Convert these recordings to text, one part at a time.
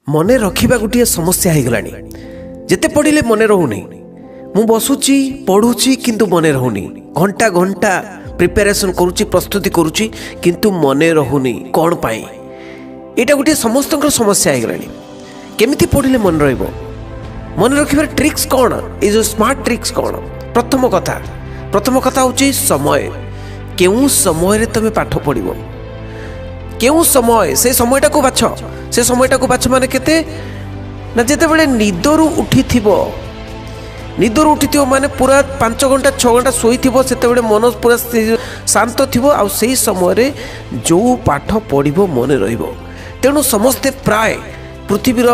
ମନେ ରଖିବା ଗୋଟିଏ ସମସ୍ୟା ହେଇଗଲାଣି। ଯେତେ ପଢ଼ିଲେ ମନେ ରହୁନି। ମୁଁ ବସୁଛି, ପଢ଼ୁଛି, କିନ୍ତୁ ମନେ ରହୁନି। ଘଣ୍ଟା ଘଣ୍ଟା ପ୍ରିପାରେସନ୍ କରୁଛି, ପ୍ରସ୍ତୁତି କରୁଛି, କିନ୍ତୁ ମନେ ରହୁନି। କ'ଣ ପାଇଁ? ଏଇଟା ଗୋଟିଏ ସମସ୍ତଙ୍କର ସମସ୍ୟା ହେଇଗଲାଣି। କେମିତି ପଢ଼ିଲେ ମନେ ରହିବ? ମନେ ରଖିବାର ଟ୍ରିକ୍ସ କ'ଣ? ଏଇ ଯେଉଁ ସ୍ମାର୍ଟ ଟ୍ରିକ୍ସ କ'ଣ? ପ୍ରଥମ କଥା ହେଉଛି ସମୟ। କେଉଁ ସମୟରେ ତୁମେ ପାଠ ପଢ଼ିବ, କେଉଁ ସମୟ, ସେ ସମୟଟାକୁ ବାଛ। ସେ ସମୟଟାକୁ ବାଛ ମାନେ କେତେ ନା ଯେତେବେଳେ ନିଦରୁ ଉଠିଥିବ। ନିଦରୁ ଉଠିଥିବ ମାନେ ପୁରା 5 ଘଣ୍ଟା 6 ଘଣ୍ଟା ଶୋଇଥିବ, ସେତେବେଳେ ମନ ପୁରା ଶାନ୍ତ ଥିବ ଆଉ ସେଇ ସମୟରେ ଯେଉଁ ପାଠ ପଢ଼ିବ ମନେ ରହିବ। ତେଣୁ ସମସ୍ତେ ପ୍ରାୟ ପୃଥିବୀର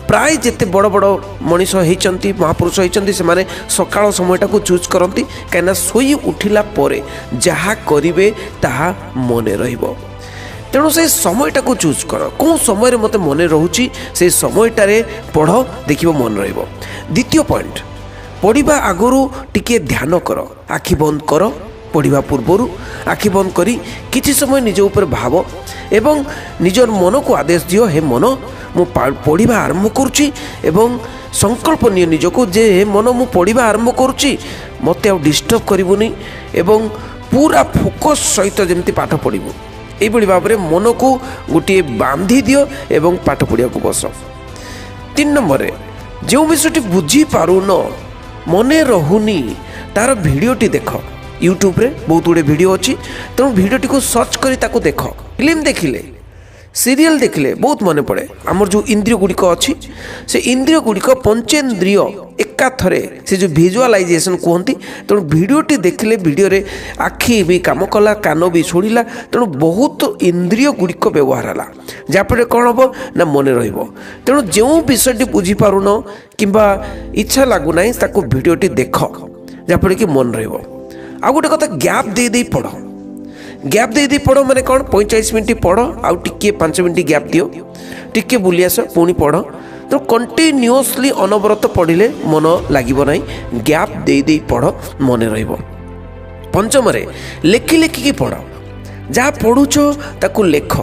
ପ୍ରାୟ ଯେତେ ବଡ଼ ବଡ଼ ମଣିଷ ହେଇଛନ୍ତି, ମହାପୁରୁଷ ହେଇଛନ୍ତି, ସେମାନେ ସକାଳ ସମୟଟାକୁ ଚୁଜ୍ କରନ୍ତି, କାହିଁକିନା ଶୋଇ ଉଠିଲା ପରେ ଯାହା କରିବେ ତାହା ମନେ ରହିବ। ତେଣୁ ସେ ସମୟଟାକୁ ଚୁଜ୍ କର। କେଉଁ ସମୟରେ ମୋତେ ମନେ ରହୁଛି, ସେ ସମୟଟାରେ ପଢ଼, ଦେଖିବ ମନେ ରହିବ। ଦ୍ୱିତୀୟ ପଏଣ୍ଟ, ପଢ଼ିବା ଆଗରୁ ଟିକିଏ ଧ୍ୟାନ କର। ଆଖି ବନ୍ଦ କର। ପଢ଼ିବା ପୂର୍ବରୁ ଆଖି ବନ୍ଦ କରି କିଛି ସମୟ ନିଜ ଉପରେ ଭାବ ଏବଂ ନିଜର ମନକୁ ଆଦେଶ ଦିଅ, ହେ ମନ, ମୁଁ ପଢ଼ିବା ଆରମ୍ଭ କରୁଛି। ଏବଂ ସଂକଳ୍ପ ନିଅ ନିଜକୁ ଯେ ହେ ମନ, ମୁଁ ପଢ଼ିବା ଆରମ୍ଭ କରୁଛି, ମୋତେ ଆଉ ଡିଷ୍ଟର୍ବ କରିବୁନି ଏବଂ ପୁରା ଫୋକସ୍ ସହିତ ଯେମିତି ପାଠ ପଢ଼ିବୁ। ଏଇଭଳି ଭାବରେ ମନକୁ ଗୋଟିଏ ବାନ୍ଧି ଦିଅ ଏବଂ ପାଠ ପଢ଼ିବାକୁ ବସ। ତିନି ନମ୍ବରରେ, ଯେଉଁ ବିଷୟଟି ବୁଝିପାରୁନ, ମନେ ରହୁନି, ତାର ଭିଡ଼ିଓଟି ଦେଖ। ୟୁଟ୍ୟୁବରେ ବହୁତ ଗୁଡ଼ିଏ ଭିଡ଼ିଓ ଅଛି, ତେଣୁ ଭିଡ଼ିଓଟିକୁ ସର୍ଚ୍ଚ କରି ତାକୁ ଦେଖ। ଫିଲ୍ମ ଦେଖିଲେ, ସିରିଏଲ୍ ଦେଖିଲେ ବହୁତ ମନେ ପଡ଼େ। ଆମର ଯେଉଁ ଇନ୍ଦ୍ରିୟ ଗୁଡ଼ିକ ଅଛି, ସେ ଇନ୍ଦ୍ରିୟ ଗୁଡ଼ିକ, ପଞ୍ଚେନ୍ଦ୍ରିୟ ଏକାଥରେ ସେ ଯେଉଁ ଭିଜୁଆଲାଇଜେସନ୍ କୁହନ୍ତି। ତେଣୁ ଭିଡ଼ିଓଟି ଦେଖିଲେ ଭିଡ଼ିଓରେ ଆଖି ବି କାମ କଲା, କାନ ବି ଶୁଣିଲା, ତେଣୁ ବହୁତ ଇନ୍ଦ୍ରିୟ ଗୁଡ଼ିକ ବ୍ୟବହାର ହେଲା, ଯାହାଫଳରେ କ'ଣ ହେବ ନା ମନେ ରହିବ। ତେଣୁ ଯେଉଁ ବିଷୟଟି ବୁଝିପାରୁନ କିମ୍ବା ଇଚ୍ଛା ଲାଗୁନାହିଁ, ତାକୁ ଭିଡ଼ିଓଟି ଦେଖ, ଯାହାଫଳରେ କି ମନେ ରହିବ। ଆଉ ଗୋଟେ କଥା, ଗ୍ୟାପ୍ ଦେଇ ଦେଇ ପଢ଼। ଗ୍ୟାପ୍ ଦେଇ ଦେଇ ପଢ଼ ମାନେ କ'ଣ? 45 ମିନିଟ୍ ପଢ଼, ଆଉ ଟିକିଏ 5 ମିନିଟ୍ ଗ୍ୟାପ୍ ଦିଅ, ଟିକିଏ ବୁଲି ଆସ, ପୁଣି ପଢ଼। ତେଣୁ କଣ୍ଟିନ୍ୟୁଅସଲି ଅନବରତ ପଢ଼ିଲେ ମନ ଲାଗିବ ନାହିଁ। ଗ୍ୟାପ୍ ଦେଇ ଦେଇ ପଢ଼, ମନେ ରହିବ। ପଞ୍ଚମରେ, ଲେଖି ଲେଖିକି ପଢ଼। ଯାହା ପଢ଼ୁଛ ତାକୁ ଲେଖ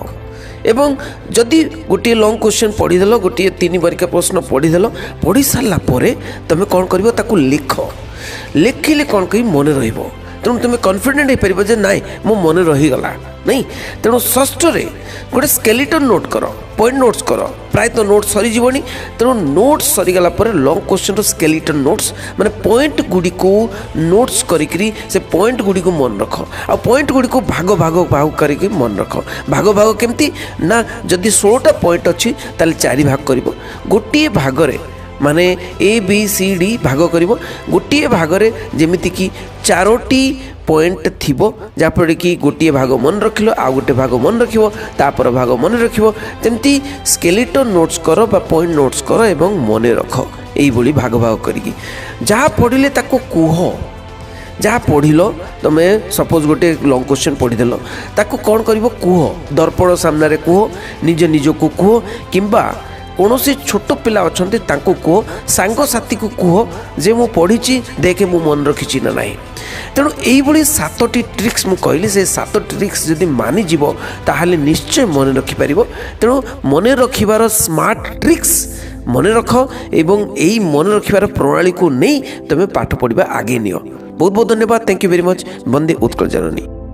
ଏବଂ ଯଦି ଗୋଟିଏ ଲଙ୍ଗ୍ କ୍ୱେଶ୍ଚନ୍ ପଢ଼ିଦେଲ, ଗୋଟିଏ 3 ମାର୍କିଆ ପ୍ରଶ୍ନ ପଢ଼ିଦେଲ, ପଢ଼ି ସାରିଲା ପରେ ତୁମେ କ'ଣ କରିବ? ତାକୁ ଲେଖ। ଲେଖିଲେ କ'ଣ କରି ମନେ ରହିବ। ତେଣୁ ତୁମେ କନଫିଡେଣ୍ଟ ହେଇପାରିବ ଯେ ନାଇଁ, ମୋ ମନେ ରହିଗଲା ନାଇଁ। ତେଣୁ ଷଷ୍ଠରେ ଗୋଟେ ସ୍କେଲିଟନ୍ ନୋଟ୍ କର, ପଏଣ୍ଟ ନୋଟ୍ସ କର। ପ୍ରାୟତଃ ନୋଟ୍ ସରିଯିବଣି। ତେଣୁ ନୋଟ୍ସ ସରିଗଲା ପରେ ଲଙ୍ଗ୍ କ୍ୱେଶ୍ଚନ୍ର ସ୍କେଲିଟନ୍ ନୋଟ୍ସ ମାନେ ପଏଣ୍ଟ ଗୁଡ଼ିକୁ ନୋଟ୍ସ କରିକିରି ସେ ପଏଣ୍ଟ ଗୁଡ଼ିକୁ ମନେ ରଖ। ଆଉ ପଏଣ୍ଟ ଗୁଡ଼ିକୁ ଭାଗ ଭାଗ ଭାଗ କରିକି ମନେ ରଖ। ଭାଗ ଭାଗ କେମିତି ନା ଯଦି 16ଟା ପଏଣ୍ଟ ଅଛି, ତାହେଲେ ଚାରି ଭାଗ କରିବ। ଗୋଟିଏ ଭାଗରେ ମାନେ ଏ ବି ସି ଡି ଭାଗ କରିବ। ଗୋଟିଏ ଭାଗରେ ଯେମିତିକି ଚାରୋଟି ପଏଣ୍ଟ ଥିବ, ଯାହାଫଳରେ କି ଗୋଟିଏ ଭାଗ ମନେ ରଖିଲ, ଆଉ ଗୋଟେ ଭାଗ ମନେ ରଖିବ, ତାପର ଭାଗ ମନେ ରଖିବ। ଯେମିତି ସ୍କେଲିଟନ୍ ନୋଟ୍ସ କର ବା ପଏଣ୍ଟ ନୋଟ୍ସ କର ଏବଂ ମନେ ରଖ ଏଇଭଳି ଭାଗ ଭାଗ କରିକି। ଯାହା ପଢ଼ିଲେ ତାକୁ କୁହ। ଯାହା ପଢ଼ିଲ ତୁମେ, ସପୋଜ୍ ଗୋଟେ ଲଙ୍ଗ୍ କ୍ୱେଶ୍ଚନ୍ ପଢ଼ିଦେଲ, ତାକୁ କ'ଣ କରିବ? କୁହ। ଦର୍ପଣ ସାମ୍ନାରେ କୁହ, ନିଜ ନିଜକୁ କୁହ କିମ୍ବା କୌଣସି ଛୋଟ ପିଲା ଅଛନ୍ତି ତାଙ୍କୁ କୁହ, ସାଙ୍ଗସାଥିକୁ କୁହ ଯେ ମୁଁ ପଢ଼ିଛି, ଦେଖେ ମୁଁ ମନେ ରଖିଛି ନା ନାହିଁ। ତେଣୁ ଏଇଭଳି ସାତଟି ଟ୍ରିକ୍ସ ମୁଁ କହିଲି। ସେ ସାତଟି ଟ୍ରିକ୍ସ ଯଦି ମାନିଯିବ, ତାହେଲେ ନିଶ୍ଚୟ ମନେ ରଖିପାରିବ। ତେଣୁ ମନେ ରଖିବାର ସ୍ମାର୍ଟ ଟ୍ରିକ୍ସ ମନେ ରଖ ଏବଂ ଏଇ ମନେ ରଖିବାର ପ୍ରଣାଳୀକୁ ନେଇ ତୁମେ ପାଠ ପଢ଼ିବା ଆଗେଇ ନିଅ। ବହୁତ ବହୁତ ଧନ୍ୟବାଦ। Thank you very much. Vande Utkal Janani.